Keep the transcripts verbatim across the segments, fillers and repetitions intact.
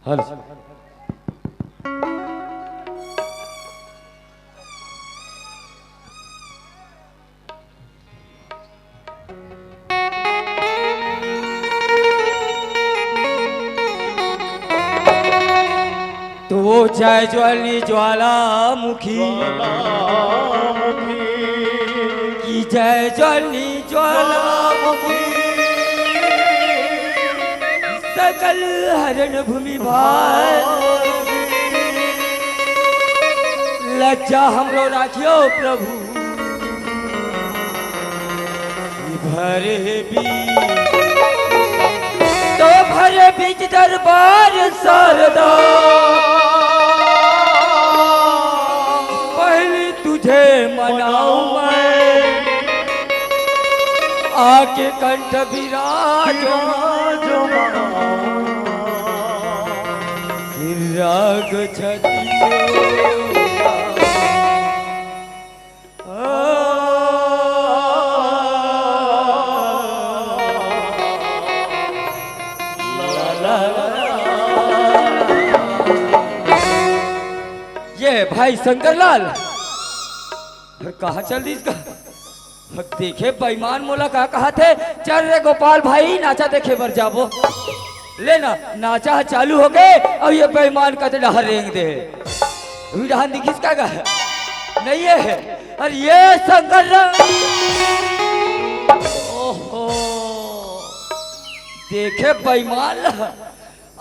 Hello. तो वो जय ज्वाली ज्वालामुखी की जय ज्वाली ज्वालामुखी, सकल हरण भूमि भार। लज्जा हमरो राखियो प्रभु, भरे बीच, तो भरे बीच दरबार शारदा, पहले तुझे मनाऊं मैं, आके कंठ विराज। फिर राग छंद से। ये भाई शंकर लाल, कहाँ चल दिस? देखे बेईमान मोला का कहाथे, चल रे गोपाल भाई, नाचा देखे बर जाबो। ले ना, नाचा ह चालू होगे, अउ ये बेईमान कते डहर रेंग दे। अभी डहर दिखिस का गा? नहीं है। अरे ये शंकर रा-, ओहो, देखे बेईमान ला,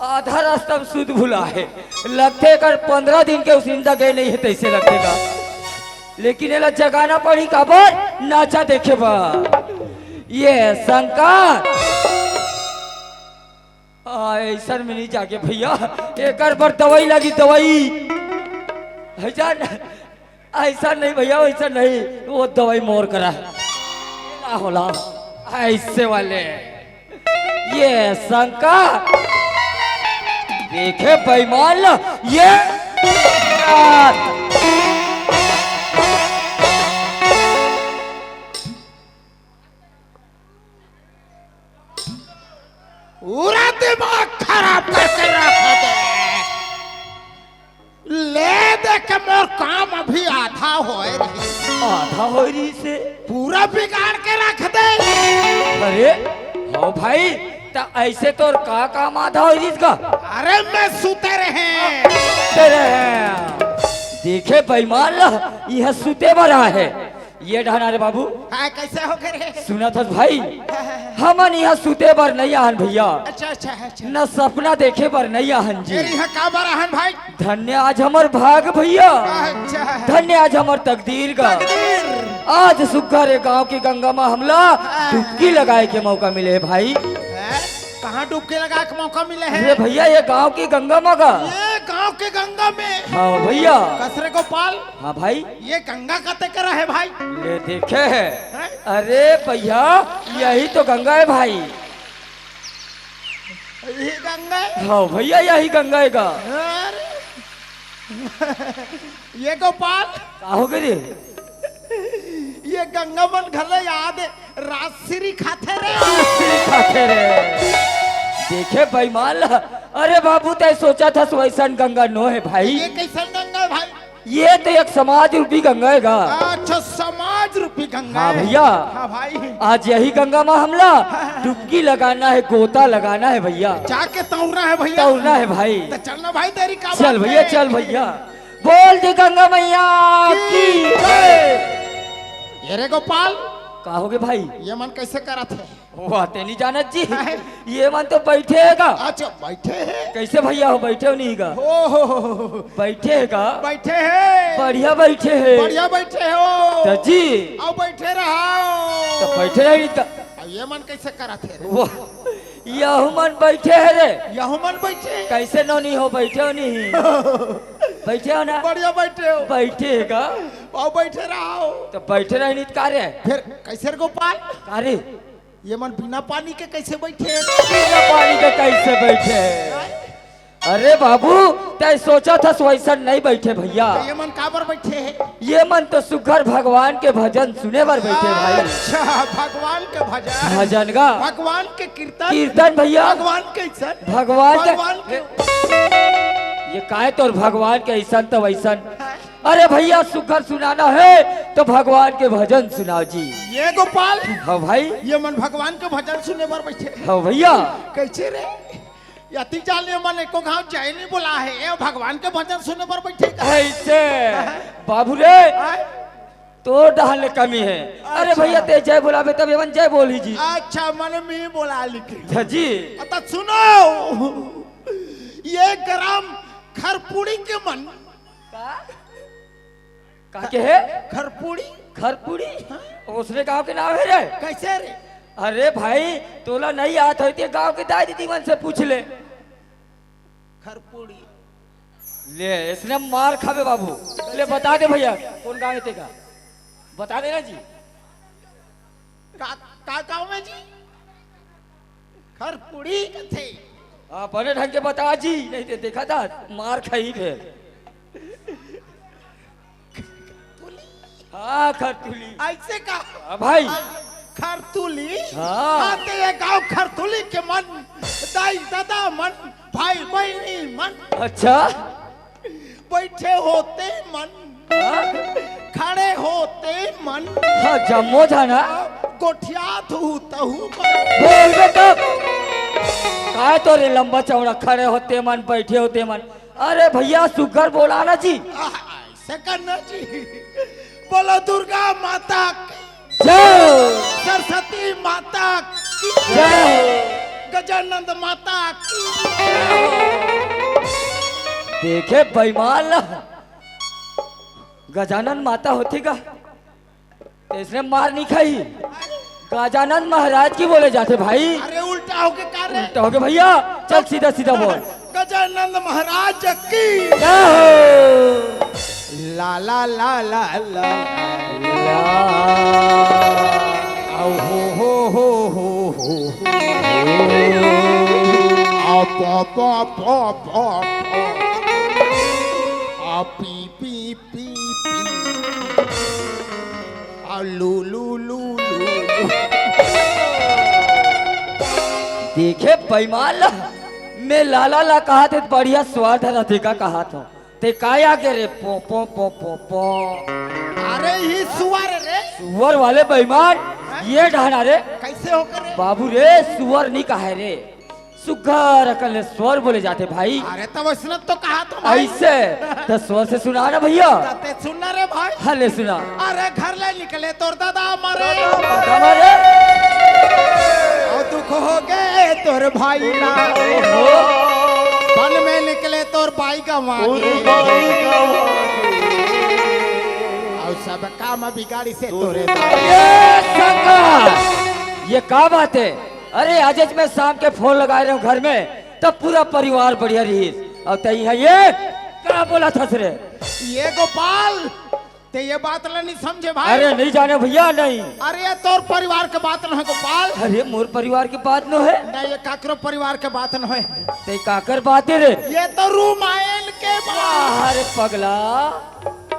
आधा रास्ता में सुध भुला हे। लगथे एकर पंद्रह दिन के ओसिंदा गे नहीं हे, तइसे लगथे गा। लेकिन एला जगाना पड़ही, काबर? नाचा देखे बर। ये शंकर, आ, अइसन में नहीं जागे भइया, एकर बर दवाई लागी, दवाई। है जान, अइसन नहीं भइया, वइसन नहीं, वो दवाई मोर करा हे। ना होला, अइसे वाले। ये शंकर, देखे बेईमान ला, ये पूरा दिमाग खराब करके रख दे। ले देख, मोर काम अभी आधा होए रहिस। आधा होए रहिस हे? पूरा बिगाड़ के रख दे। अरे, हो भाई, त अइसे तोर का काम आधा होए रहिस गा? अरे, मैं सुते रहे। सुते रहे। देखे बेईमान ला, इहाँ सुते बर आहे। ये डहर ना रे बाबू। हाँ, कइसे होगे रे? सुनत हस भाई, हाँ, हाँ, हाँ। हमन इहाँ सुते बर नहीं आहन भइया। अच्छा, अच्छा, अच्छा। न सपना देखे बर नहीं आहन जी। फिर इहाँ काबर आहन भाई? धन्य आज हमर भाग भइया। अच्छा। धन्य आज हमर तकदीर गा। तकदीर। आज सुग्घर ए गांव के गंगा मा हमला हाँ। डुबकी लगाए के मौका मिले हे भाई। हैं? कहाँ डुबकी लगाए के मौका मिले हे? अरे भइया, ये गांव के गंगा मा गा। ये गांव के गंगा में? हाँ भइया। कस रे गोपाल? हाँ भाई। ये गंगा कते करा हे भाई? ले देखे हे। हैं? अरे भइया, यही तो गंगा हे भाई। ये गंगा हे? हाँ भइया, यही गंगा हे गा। अरे। ये गोपाल। का होगे रे? ये गंगा मन घलो याद हे, राजश्री खाथे रे। राजश्री खाथे रे। देखे बेईमान ला, अरे बाबू, तैं सोचत हस वइसन गंगा नो हे भाई। ये कइसन गंगा हे भाई? ये तो एक समाज रूपी गंगा हे गा। अच्छा, समाज रूपी गंगा हाँ हे। भइया। हाँ भाई। आज यही गंगा मा हमला हाँ। डुबकी लगाना हे, गोता लगाना हे भइया। जाके तौरना हे भइया। तौरना हे भाई। त चल ना भाई, देरी का चल बात भइया, हे? चल भइया। बोल दे गंगा मैया की की जय। ये रे गोपाल। का होगे भाई? ये मन कइसे करत हे? वाह, तैं नहीं जानत जी। काहे? ये मन तो बइठे हे गा। अच्छा, बइठे हे? कइसे भइया हो, बइठे हो नहीं गा? ओ हो हो हो। बइठे हे गा? बइठे हे। बढ़िया बइठे हे। बढ़िया बइठे हो। त जी। अउ बइठे रहा। त बइठे रही त। अउ ये मन कइसे करत हे रे? वाह, यहू मन बइठे हे रे। यहू मन बइठे? कइसे नोनी हो, बइठे हो नहीं? बइठे हो ना? बढ़िया बइठे हो। बइठे हे गा? अउ बइठे रहा। त बइठे रही नहीं त का रे? फिर कइसे रे गोपाल? का रे? ये मन बिना पानी के कइसे बइठे? बिना पानी के कइसे बइठे? अरे बाबू, तैं सोचत हस वइसन नहीं बइठे भइया। त ये मन काबर बइठे हे? ये मन तो सुग्घर भगवान के भजन सुने बर बइठे भाई। अच्छा, भगवान के भजन। भजन गा। भगवान के कीर्तन। कीर्तन भइया। भगवान कइसन? भगवान के भगवान के ये काय तोर भगवान के अइसन त वइसन। अरे भइया, सुघर सुनाना हे त भगवान के भजन सुनाव जी। ये गोपाल, हाँ भाई। ये मन भगवान के भजन सुने बर बइठे। हाँ भइया। कइसे रे? अतिक जान ले, मन एको घांव जय नइ बोला हे, ये भगवान के भजन सुने बर बइठे का? अइसे बाबू रे, आय? तोर डहन ले कमी हे। अरे अच्छा। भइया, तें जय बोलाबे तब ये मन जय बोलही जी। अच्छा, मन में बोला लिखे। अच्छा जी। अ त सुनो, ये ग्राम खरपुड़ी के मन। का? का के हे? खरपुड़ी। खरपुड़ी? हाँ। ओसने गांव के नांव हे रे? कइसे रे? अरे भाई, तोला नइ आत होही ते गांव के दाई दीदी मन से पूछ ले। खरपुड़ी। ले, अइसने मार खाबे बाबू। ले, बता दे भइया, कोन गांव हे तें का? बता देना जी। का, का गांव हे जी? खरपुड़ी कथे। हाँ, बने ढंग के बता जी, नइ ते देखा था, मार खाही फेर। खरतुली। हाँ, खरतुली। अइसे का? हाँ भाई। आ, खरतुली? हाँ। हाँ, ते ये गांव खरतुली के मन, दाई ददा मन, भाई बहिनी मन। अच्छा। बइठे होते मन। हाँ? खड़े होते मन। हाँ, जम्मो झन हा। गोठियात हूँ तहूँ मन। बोलबे तब। काय तोर ये लंबा चौड़ा खड़े होते मन, बइठे होते मन। अरे भइया, सुघर बोला ना जी। आ, अइसे करना जी। बोलो दुर्गा माता की जय। सरस्वती माता की जय। गजानंद माता की। देखे बेईमान ला, गजानंद माता होथे का? अइसने मार नइ खाही। गजानंद महाराज की बोले जाथे भाई। अरे उल्टा होगे का रे? उल्टा होगे भइया, चल सीधा सीधा बोल। गजानंद महाराज की। जय हो। ला ला ला ला ला। ला। आओ हो हो हो हो हो। आ पा पा पा पा पा। आ पी पी पी पी। आ लू लू लू लू लू। देखे बेईमान ला, मैं लाला ला कहाथे त बढ़िया स्वाद रथे का कहाथों। ते काय आगे रे? पो, पो, पो, पो, पो। अरे, ये सुअर रे। सुअर वाले बेईमान, ये डहन हा रे। कइसे होगे रे? बाबू रे, सुअर नइ कहाय रे। सुघर अकन ले स्वर बोले जाथे भाई। अरे, त वइसने तो कहाथों भाई। अइसे, त स्वर से सुना ना भइया। त ते सुन ना रे भाई। हाँ, ले सुना। अरे, घर ले निकले तोर ददा मरे। ददा मरे। अउ दुख होगे तोर भाई ला। ओहो। बन में निकले तोर बाई गंवा गे। अउ सब काम बिगाड़िस तोरे दाई। ये संगा, ये का बात हे? अरे, आजेच मैं शाम के फोन लगाय रहेंव घर में, त पूरा परिवार बढ़िया रहिस। अउ तैं हा ये का बोलत हस रे? ये गोपाल, तें ये बात ला नइ समझे भाई। अरे, नइ जानेंव भइया, नइ। अरे, ये तोर परिवार के बात नोहे गोपाल। अरे, मोर परिवार के बात नोहे? नहीं, ये काकरो परिवार के बात नोहे। ते काकर बात हे रे? ये तो रुमायन के बात। अरे पगला,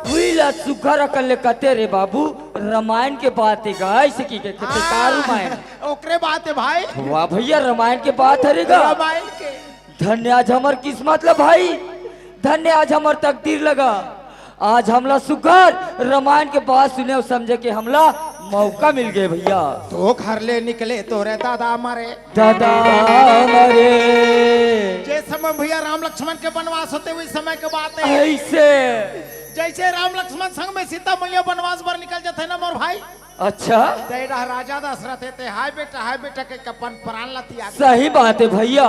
उही ला सुघर अकन ले कथे रे बाबू, रमायन के बात हे गा, अइसे कहिके कथे का हाँ, रुमायन? ओकरे बात हे भाई। वाह भइया, रमायन के बात हरे गा। रमायन के। धन्य आज हमर किस्मत ला भाई, धन्य आज हमर तकदीर ला गा। आज हमला सुघर रमायन के बात सुने अउ समझे के हमला मौका मिल गे भइया। तो घर ले निकले तोरे ददा मरे। ददा मरे। जे समय भइया राम लक्ष्मण के बनवास होथे, उही समय के बात हे। अइसे। जइसे राम लक्ष्मण संग में सीता मइया बनवास बर निकल जाथे ना मोर भाई। अच्छा। ते डहर राजा दशरथ हे, ते हाय बेटा, हाय बेटा कहिके अपन प्राण ला तियाग दे। सही बात हे भइया।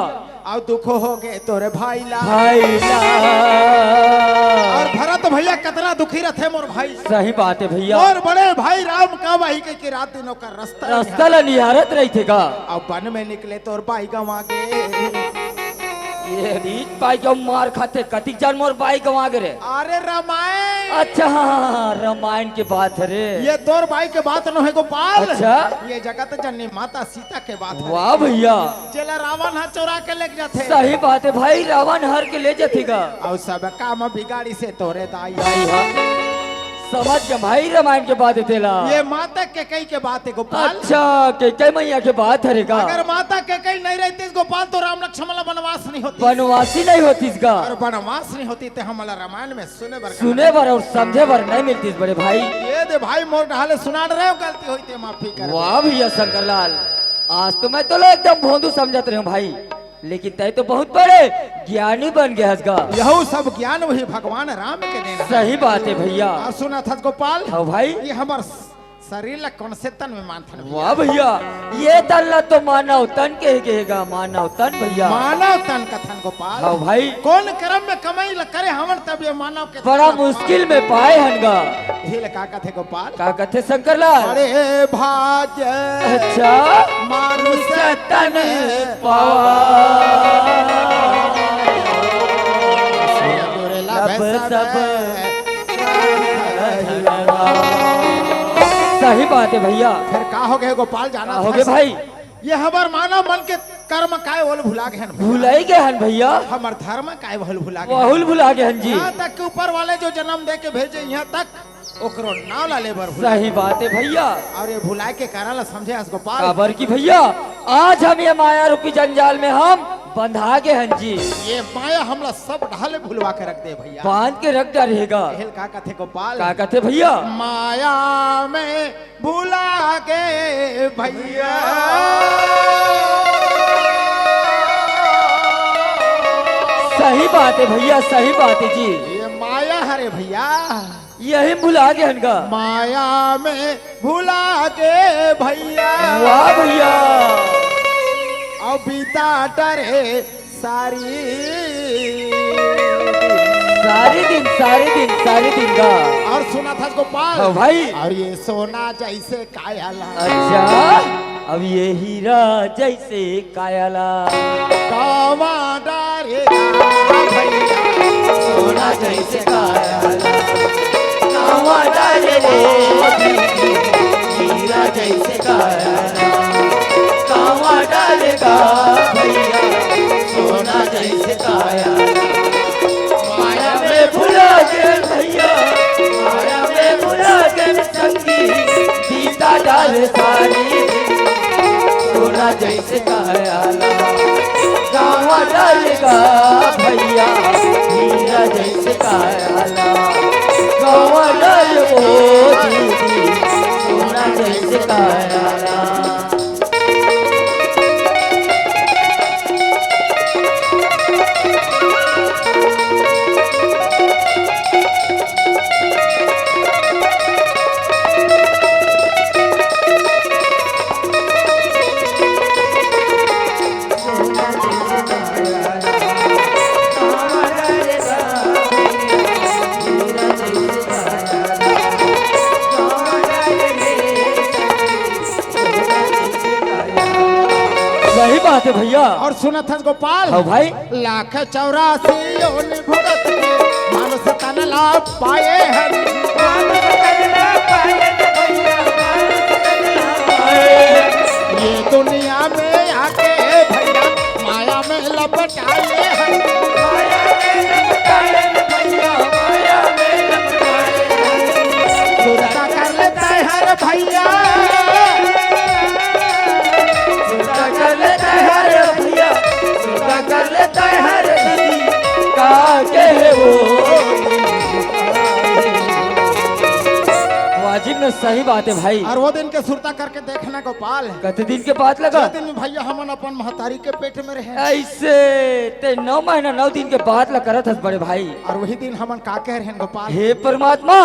अउ दुख होगे तोरे भाई ला। भाई ला। अउ भरत भइया कतना दुखी रथे मोर भाई। सही बात हे भइया। मोर बड़े भाई राम कब आही कहिके रात दिन ओकर रस्ता रस्ता ला निहारत रहिथे गा। अउ बन में निकले तोर बाई गंवा गे। ये रीत पाई के मार खाथे, कतिक झन मोर बाई गंवा गे रे। अरे रमायन। अच्छा, हाँ, हाँ, हाँ, रमायन के बात हरे। ये तोर बाई के बात नोहे गोपाल। अच्छा। ये जगत जननी माता सीता के बात हरे। वाह भइया। जेला रावण ह चोरा के लेग जाथे। सही बात हे भाई, रावण हर के ले जाथे गा। अउ सब काम बिगाड़िस तोरे दाई। दाई हा। समझ के भाई, रामायण के बात हे तेला। ये माता कैकई के बात हे गोपाल। अच्छा, कैकई मैया के बात हरे का? अगर माता कैकई नहीं रहतीस गोपाल, तो राम लक्ष्मण ला वनवास नहीं होतीस। वनवासी नहीं होतीस का? अउ वनवास नहीं होतीस ते हमला रामायण में सुने बर सुने बर अउ समझे बर नहीं मिलतीस बड़े भाई। ये दे भाई, मोर डहाले सुना रहे हो, गलती होई ते माफी कर। वाह भैया शंकर लाल, आज तो मैं तोला एकदम भोंदू समझत रहे हूँ भाई, लेकिन तैं तो बहुत बड़े ज्ञानी बन गए हस गा। यहू सब ज्ञान वही भगवान राम के देन हे। सही बात हे भैया। अउ सुनत हस गोपाल, हाँ भाई। ये हमर शरीर ला कोन से तन में मानथन भैया? वाह भैया, ये तन ला तो मानव तन कहे गे हे गा, मानव तन भैया। मानव तन कथन गोपाल। हाँ भाई। कोन करम में कमई ला करे हवन, तब ये मानव के बड़ा तन ला मुश्किल में पाए हन गा। इही ला का कथे गोपाल? का कथे शंकर लाल? अरे भाग्य अच्छा। मानुष तन पावा। दुर्लभ सब सही बात हे भैया। फिर का हो गए गोपाल, जाना का हो गए भाई? ये हमर मानव मन के कर्म काय ओला भुला गए हन भैया। भुलाई गए हन भैया। हमर धर्म काय ओला भुला गए हन। ओला भुला गए हन जी। यहाँ तक कि ऊपर वाले जो जन्म दे के भेजे, यहाँ तक ओकरो नाव ला ले बर भुला सही गए। बात हे भैया। अउ ये भुलाए के कारण ला समझे हस गोपाल? काबर कि भैया, आज हम ये माया रूपी जंजाल में हम बंधा गए हन जी। ये माया हमला सब डहाले भुलवा के रख दे भैया। बांध के रख डारे हे गा। एहल का कथे गोपाल? का कथे भैया? माया में भुला के भैया। सही बात हे भैया, सही बात हे जी। ये माया हरे भैया। यही भुला गए हन गा। माया में भुला के भैया। वाह भैया। अउ बीता डरे सारी सारी दिन, सारी दिन, सारी दिन गा। अउ सुनत हस गोपाल? हाँ भाई। अउ ये सोना जैसे काया ला। अच्छा, अब ये हीरा जैसे काया ला। कावा डारे ला भैया, सोना जैसे काया ला। कावा डारे रे दीदी, हीरा जैसे काया ला। कावा डारे गा भैया, सोना जैसे काया। माया में भुला गए भैया, माया में भुला गए संगी, बीता डारे सारी। सोना जैसे काया ला, कावा डारे गा भैया, हीरा जैसे काया ला। कावा डारे ओ दीदी, सोना जैसे काया ला। सही बात हे भैया। अउ सुनत हस गोपाल? हाँ भाई। लाख चौरासी योनि भुगत के मानुष तन ला पाए हन। ये दुनिया में आके भैया माया में लपटाए हन। सुरता कर लेता है हर भैया। सुरता कर लेता है हर भैया, सुरता कर लेता है हर दीदी, का कहे वो। वाजिब में सही बात हे भाई। अउ वो दिन के सुरता करके देखना गोपाल। कते दिन के बात लगा? जे दिन में भैया हमन अपन महतारी के पेट में रहे। अइसे ते नौ महीना नौ दिन के बात ला करत हस बड़े भाई। अउ वही दिन हमन का कहे रहेन गोपाल? हे परमात्मा,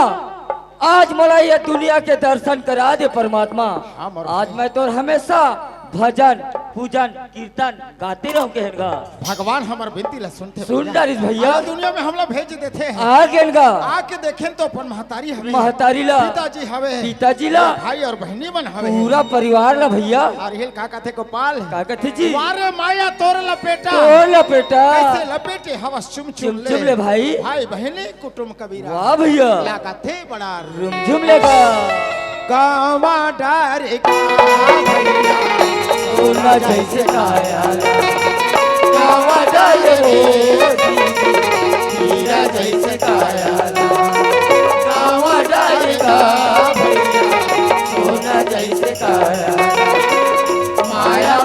आज मोला ये दुनिया के दर्शन करा दे परमात्मा। हाँ, मोर आज भाई। मैं तोर हमेशा भजन, पूजन, कीर्तन गाते रहूं कहेन गा। भगवान हमर बिनती ला सुनथे सुन भैया। डारिस भैया। अरे दुनिया में हमला भेज देथे हैं। आ गेन गा। आके देखेन तो अपन महतारी हवे। महतारी ला। पिताजी हवे। पिताजी ला। भाई अउ बहिनी मन हवे। पूरा परिवार ला भैया। अउ हेल का कथे गोपाल? का कथे जी? वारे माया तोर लपेटा। तोर लपेटा। कैसे लपेटे हवस चुम चुम चुम ले। चुम ले भाई। भाई बहिनी कुटुम कबीरा। वाह भैया। लागथे बड़ा रुमझुम लेगा। कावा डारे गा भैया, सोना जैसे काया ला। कावा डारे रे दीदी, हीरा जैसे काया ला। कावा डारे माया